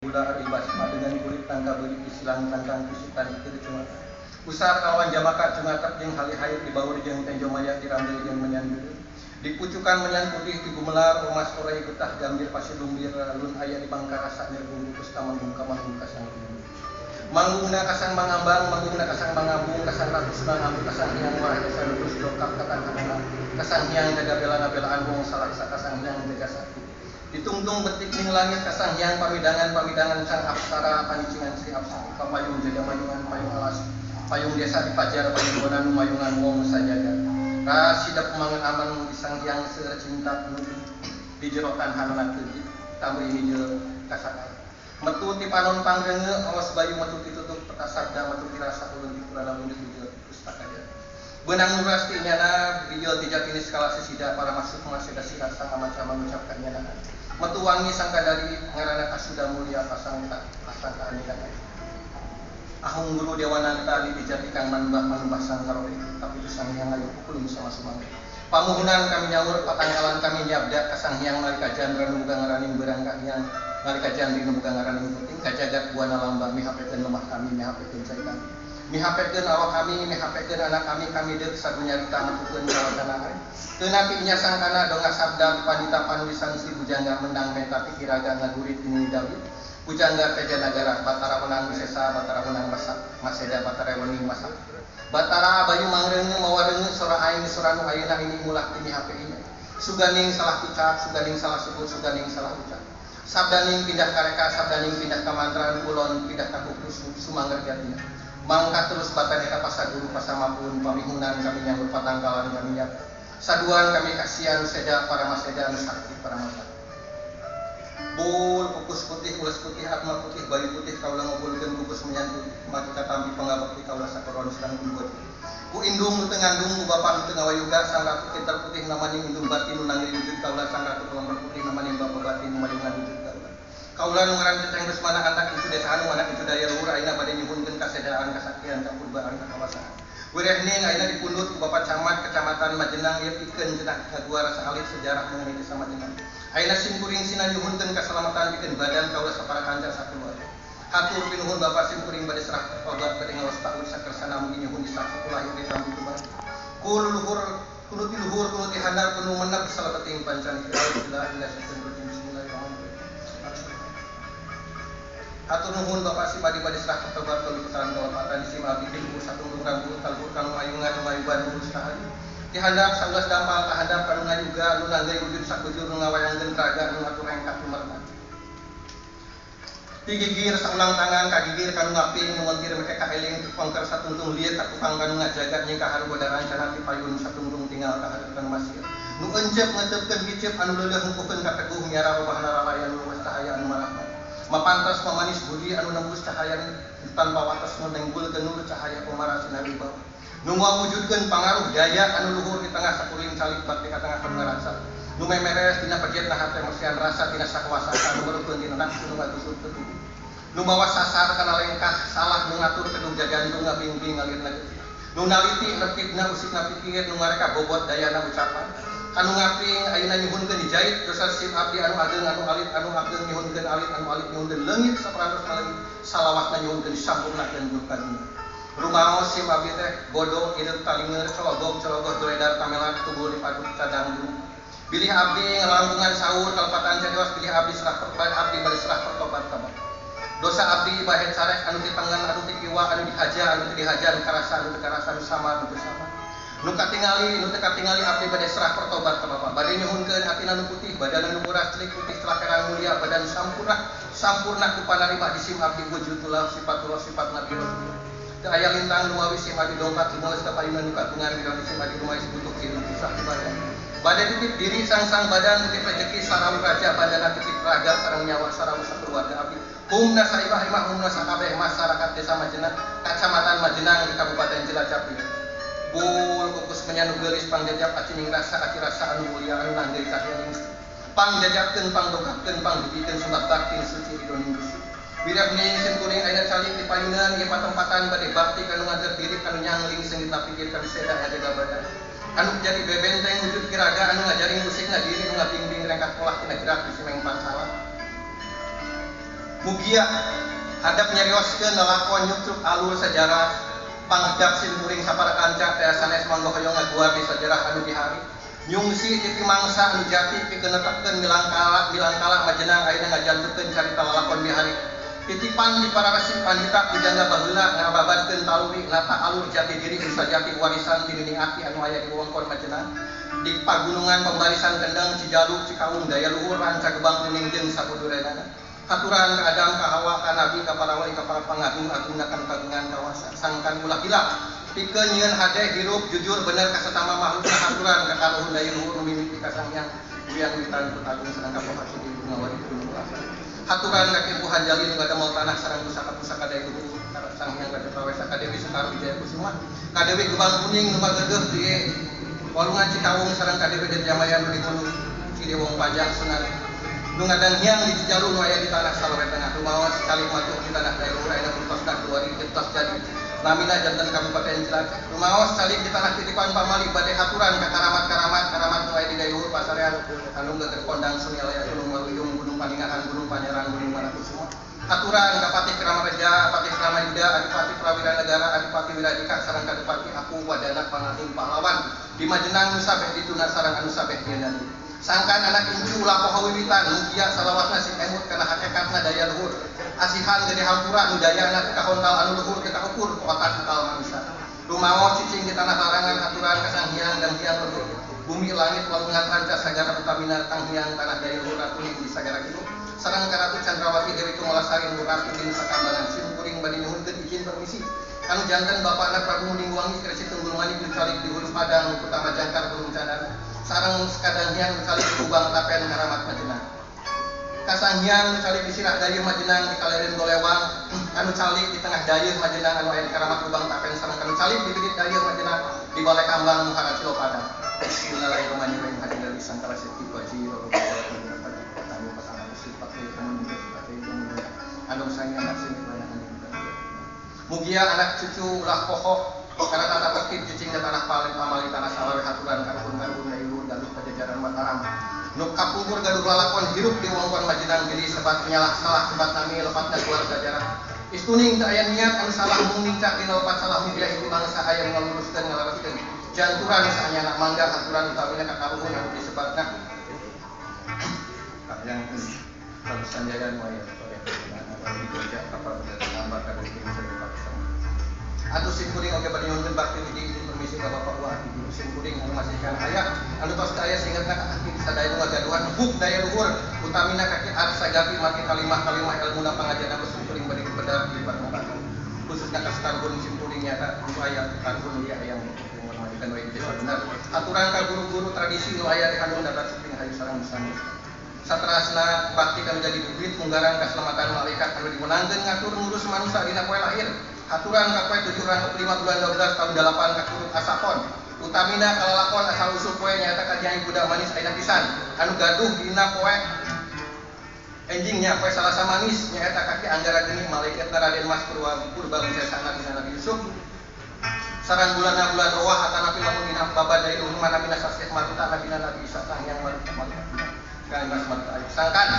Gula aribas padengan kulit tangka beuli disilang tangkang kusutan keur cungata. Usar kawan jamaka cungatep jeung hali-hair dibaur jeung tenjo maya dirambil jeung menyan geureum. Dipucukan menyan putih ti gumelar omas orai getah gambir pasir lumbir lun aya di bangkarasa nyergung kukus kamanggung kamanggung kasang manggungna kasang mangambang manggungna kasang mangambung kasang ratus mangambu kasang hiang warah desa lurus dokap katang hanana kasang hiang jaga bela ngabelaan wong salaksa kasang hiang jaga sakti ditungtung betik ning langit kasang hiang pamidangan pamidangan sang apsara panicingan Sri Apsari pamayung jaga mayungan payung alas payung desa dipajar payung bonan mayungan wong sajaga rasida pemangan aman di sang hiang seueur cinta di jerotan hanana teu tambah hijau kasakal metu ti panon pangreunge awas bayu metu ti tutup peta sabda metu ti rasa ulun ti purana wujud bijil pustaka beunang nuras ti nyana bijil ti jatini skala sesida para masuk maseda sirasa ngamaca mangucapkan nyana metu wangi sangka dari ngaranna kasuda mulia pasangka pasangka anikan ahung guru dewananta di bijati kang manbah manubah sangkaroe tapi itu sang hyang ayu pukulun sama sumangga pamuhunan kami nyaur patangkalan kami nyabda kasang hyang nalika jandra nu boga ngaraning beurang ka hyang nalika jandri nu boga ngaraning penting kajagat buana lamba mihapekeun lemah kami mihapekeun cai kami mihapekeun awak kami mihapekeun anak kami kami deuk sadunya ditangtukeun kawacana teu napi nya sangkana donga sabda panita panulisan Sri Bujangga mendang menta pikiraga ngagurit ini Dawi Bujangga Teja Nagara Batara menang Wisesa Batara menang Masak Maseda Batara wening Masak Batara Bayu mangreunge mawareunge sora aing sora nu ayeuna ini mulah ti mihape inya suganing salah ucap suganing salah sebut suganing salah ucap sabdaning pindah kareka sabdaning pindah ka mantra kulon pindah ka kukus sumangger jatinya mangka terus batane ka pasaguru pasamapun pamihunan kami nyambut patangkalan kami nyabda saduan kami kasihan seda para maseda anu sakti para masa bul kukus putih ulas putih atma putih bayu putih kaula ngobrolkeun kukus menyan putih mati katampi pangabakti kaula sakoron sedang buat ku indung nu teu ngandung ku bapa nu teu ngawayuga sang ratu kinter putih namaning indung batin nu nangri wujud kaula sang ratu kelompok putih namaning bapa batin nu mayungan wujud kaula kaula nu ngaran Ceceng Rusmana anak incu desa anu anak incu daya luhur ayeuna bade nyuhunkeun kasedaan kasaktian kapurbaan kakawasaan wirehning ayeuna dipundhut ku Bapak Camat Kecamatan Majenang ieu pikeun cenah kaguar rasa alit sejarah mengenai desa Majenang. Ayeuna simkuring sina nyuhunkeun kasalamatan pikeun badan kaula sapara kanca sakeluarga. Hatur pinuhun Bapak simkuring bade serah tobat bade ngaos taun sakersana mugi nyuhun disapu lahir ditampi ku Bapak. Ku luluhur kudu ti luhur kudu ti handap kudu menep salebeting pancan bismillahirrahmanirrahim. Hatur nuhun Bapak Sipadi bade serah tobat kaluputan kalepatan sim abdi di satungtung rambut kalbur kanu ayungan mayuban urus rahayu. Dihandap saulas dampal kahandap kanu ngayuga nu nanggeuy wujud sakujur nu ngawayangkeun raga nu ngatur rengkat lumerta. Digigir saulang tangan kagigir kanu ngaping nu mentir meke kaeling pengker satungtung lieu katukang kanu ngajagat nyingkahan goda rancana ti payun satungtung tinggal kaharep kanu masir. Nu encep ngeuteukeun kicep anu leuleung hungkukeun kateguh miara robahna raraya nu luas cahaya anu marahmat. Mapantas mamanis budi anu nembus cahaya tanpa wates nu nenggulkeun nur cahaya pemara sinar wibawa. Nu ngawujudkeun pangaruh daya anu luhur di tengah sakuring calik bakti ka tengah pangarasa. Nu memeres dina pejetna hate mesian rasa tina sakuasa anu merukeun dina nafsu nu ngagusur tubuh. Nu mawa sasar kana lengkah salah nu ngatur kedung jajantung ngabingbing ngalirna getih. Nu naliti nepitna usikna pikir nu ngareka bobot dayana ucapan. Anu ngaping ayeuna nyuhunkeun dijait dosa sim abdi anu ageung anu alit anu ageung nyuhunkeun alit anu alit nyuhunkeun leungit saparantos leungit salawatna nyuhunkeun disampurnakeun ku kadunya. Rumaos sim abdi teh bodoh hidup talinger cologog cologoh doledar tamelat tubul dipaduk cadang dulu. Bilih abdi ngalangkungan sahur kalepatan cadios bilih abdi serah pertobat abdi bari serah pertobat ka Bapa. Dosa abdi bahet sareh anu ti tengen anu ti kiwa anu dihaja anu teu dihaja anu karasa anu teu karasa anu sama anu teu sama. Nu katingali nu teu katingali abdi bade serah pertobat ka Bapa. Bade nyuhunkeun atina nu putih, badan nu murah, celik putih celakerang mulia, badan sampurna, sampurna ku panarima di sim abdi wujudullah sifatullah sifat Nabi Rasulullah. Teu aya lintang nu mawi sim abdi dongkap lumaos ka payunan nu kagungan di sim abdi rumais butuh hirup susah dibayar. Bade titip diri sang-sang badan titip rezeki sareng raja bandana titip raga sareng nyawa sareng sakeluarga abdi. Humna saimah-imah humna sakabeh masyarakat desa Majenang, kacamatan Majenang di Kabupaten Cilacap ieu. Bul kukus menyanu geulis pangjajap acining rasa aci rasa anu mulia anu nanggeuy cahyaning pangjajapkeun pangdongkapkeun pangbugikeun sembah bakti suci ridhoning Gusti. Wirabning simkuring ayeuna calik di payunan ieu patempatan bade bakti kanu ngajar diri kanu nyangling seungitna pikir kanu seda ngajaga badan. Anu jadi bebenteng wujud kiraga anu ngajaring musikna diri nu ngabingbing rengkat polah tina gerak di simeng pansalah. Mugia hadap nyarioskeun lalakon nyucuk alur sejarah pangdap simkuring sapara kanca teh sanes mangga hoyong ngaguar di sejarah anu bihari. Nyungsi titi mangsa anu jati pikeun netepkeun milangkala majenang ayeuna ngajantukeun carita lalakon bihari. Titipan di para resi pandita pujangga baheula ngababadkeun taluri nata alur jati diri nu sajati warisan ti nining aki anu aya di wewengkon majenang. Di pagunungan pembarisan Kendeng, Cijalu, Cikawung, Daya Luhur, Ranca Gebang Kuning jeung sabudurenana. Haturan ka Adam, ka Hawa, ka Nabi, ka para wali, ka para pangagung-agungna kagungan kawasa. Sangkan ulah hilap pikeun nyieun hade hirup jujur bener ka sasama makhluk. Haturan ka karuhun daya luhur nu mimiti ka Sang Hyang Wiang Witan Kutagung sareng ka Poha Sidi Bungawati Gunung Asa. Haturan ka Ki Empu Hanjali nu ngadamel tanah sareng pusaka-pusaka daya luhur Sang Hyang Raja Prawesa ka Dewi Sekar Wijaya Kusuma ka Dewi Gebang Kuning nu magegeuh di Walungan Cikawung sareng ka Dewi Djamaya nu di Gunung Ciliwung Pajang Sunan nu ngadanghyang di Cijalu nu aya di tanah Salawe Tengah rumaos calik matuh di tanah daya luhur ayeuna tos 2000 tos jadi namina janten Kabupaten Cilacap. Rumaos calik di tanah titipan pamali bade haturan ka karamat-karamat karamat nu aya di daya luhur pasarean anu geger kondang Sunialaya Gunung Waluyung Gunung Paningahan Gunung Panyarang Gunung Manakusuma. Haturan ka Patih Kramareja, Patih Kramayuda, Adipati Prawira Negara, Adipati Wiradika sareng Kadipati Aku Wadana Pangagung Pahlawan di Majenang nu sabeh dituna sareng anu sabeh diendani. Sangkan anak incu ulah poho wiwitan mugia salawatna sing emut kana hakikatna daya luhur. Asihan gede hampura nu dayana teu kahontal anu luhur teu kaukur ku otak akal manusia. Rumaos cicing di tanah larangan haturan ka Sang Hyang dan Hyang luhur. Bumi langit walungan ranca sagara utamina tanghyang tanah daya luhur atuning di sagara kitu. Sareng ka Ratu Chandrawati Dewi Kumalasari nu ratu dina sakambangan simkuring bade nyuhunkeun izin permisi. Anu janten bapana Prabu Munding Wangi Resi Tunggul Manik nu calik di Hulu Padang Kutama Jangkar Gunung Candana. Sareng sakadanghyang nu calik di Kubang Tapen Karamat Majenang. Kasanghyang nu calik di Sirah Dayeuh Majenang di Kalereun Golewang, anu calik di tengah Dayeuh Majenang anu aya di Karamat Kubang Tapen sareng anu calik di Bidit Dayeuh Majenang di Balai Kambang Muhara Cilopadang. Bismillahirrahmanirrahim. Hadir dari Sangkala Sekti Baji Mugia anak cucu ulah poho karena tata tertib cicing di tanah paling pamali tanah salawe haturan karuhun karuhun dayuhur galuh pajajaran Mataram nu kapungkur gaduh lalakon hirup di wewengkon Majenang bilih sebat nyalah salah sebat nami lepatna keluar sajarah istuning teu aya niat anu salah mung nincak dina lepat salah mugia ieu bangsa aya nu ngaluruskeun ngalaraskeun janturan saanyana mangga haturan utamina ka karuhun anu disebatna yang Prabu Sanjaya nu aya atuh simkuring oge bade nyuhunkeun bakti di izin permisi ka Bapak Wah Guru simkuring anu masihkan aya anu tos aya singetna ka aki sadaya nu ngagaduhan huk daya luhur utamina ka Ki Arsagapi margi kalimah-kalimah elmuna pangajarna simkuring bade dipedar di permukaan khususna ka sakarhun simkuring nyata nu aya karuhun ieu aya majikan we di desa bener aturan ka guru-guru tradisi nu aya di handung darat seping hayu sareng sami. Saterasna bakti kanu jadi bibit munggaran kaselamatan malaikat anu dimenangkeun ngatur ngurus manusia dina poe lahir. Aturan ka poe 7 rangkep 5 bulan 12 tahun 8 kakurut asapon. Utamina kalalakon asal usul poe nyaeta ka Nyai Budak Manis ayeuna pisan anu gaduh dina poe enjingnya poe Salasa Manis nyaeta ka Ki Anggara Geni malaikat Raden Mas Purba Purba Wisesana dina Nabi Yusuf. Sareng bulanna bulan Rowah atanapi lamun dina babad daya luhur manamina sasih maruta nabina Nabi Isa Sang Hyang Maruta Maruta. Sangkan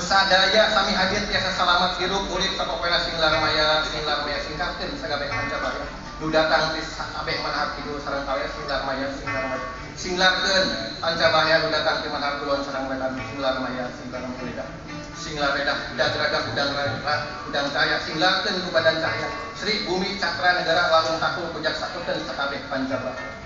sadaya sami hadir tiasa salamat hirup urip sapopoena sing larmaya singkatkeun sagabeh panca bahaya nu datang ti sakabeh manahap kidul sareng kawya sing larmaya sing larmaya singlarkeun panca bahaya nu datang ti manahap kulon sareng wetan sing larmaya sing larmaya sing laredah dadragah udang udang cahaya singlarkeun ku badan cahaya Sri Bumi Cakra Negara Walung Takul Kujak Sakuteun sakabeh panca bahaya.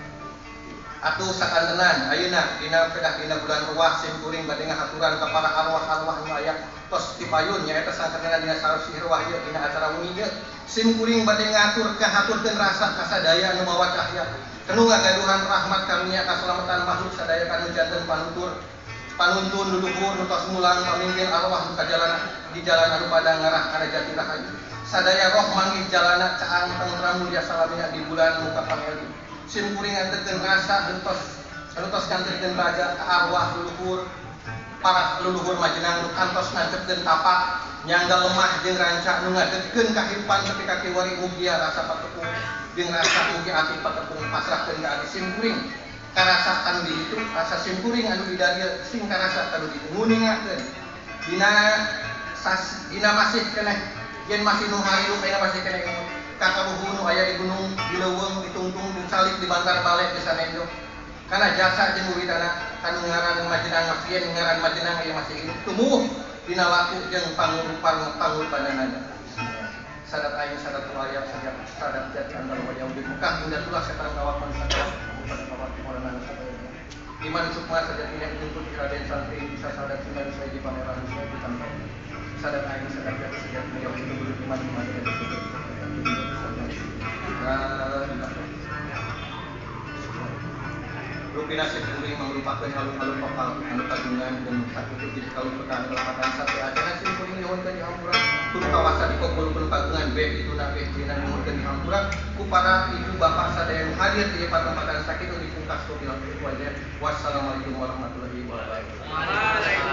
Atuh sakantenan ayeuna dina pedah dina bulan Ruwah simkuring bade ngahaturan ka para arwah-arwah nu aya tos tipayun nyaeta sakantenan dina sarusih ruwah ieu dina acara wengi ieu simkuring bade ngatur kahaturkeun rasa kasadaya anu mawa cahya kanu ngagaduhan rahmat karunia kasalamatan makhluk sadaya kanu janten panutur panuntun luluhur nu tos mulang pamimpin arwah nu kajalan di jalan anu padang ngarah kana jati rahayu sadaya roh manggih jalana caang tentram mulia salamina di bulan muka pangeli. Simkuring nganterkeun rasa anu tos nganterkeun raja ka arwah luluhur para leluhur Majenang nu kantos nancepkeun tapak nyangga lemah jeung ranca nu ngadegkeun kahirupan tepi ka kiwari mugia rasa patepung jeung rasa mugi ati patepung pasrahkeun ka ati simkuring karasa anu di ditu rasa simkuring anu di dieu sing karasa anu di ditu nguningakeun dina Dina masih keneh yen masih nu harirup ayeuna masih keneh kakabuhu nu aya di gunung, di leuweung, di tungtung, di salik, di bantar balik, di sanenjo. Kana jasa jeung wiwitana kanu ngaran majenang ngafien ngaran majenang ieu masih hidup tumuwuh dina laku jeung pangurupan pangurbananana. Sadat aing sadat wayang sadat jati andal wayang di Mekah hingga tulah setan kawat manusia kawat pada kawat koranana sadaya. Iman sukma sejatinya dituntut di Raden Santri bisa sadat Sunan Saiji Pangeran Saiji Tanpa. Sadat aing sadat jati sejatinya yang itu iman iman jati Rupina sekuring mangrupakeun haluk-haluk papal anu kagungan jeung sakitu jadi kaluputan kelepatan sate acana simkuring nyuhunkeun dihampura kudu kawasa dikokolukeun kagungan beh dituna beh dina nyuhunkeun dihampura ku para ibu bapak sadaya nu hadir di patempatan sakitu dipungkas ku wajah. Wassalamualaikum warahmatullahi wabarakatuh.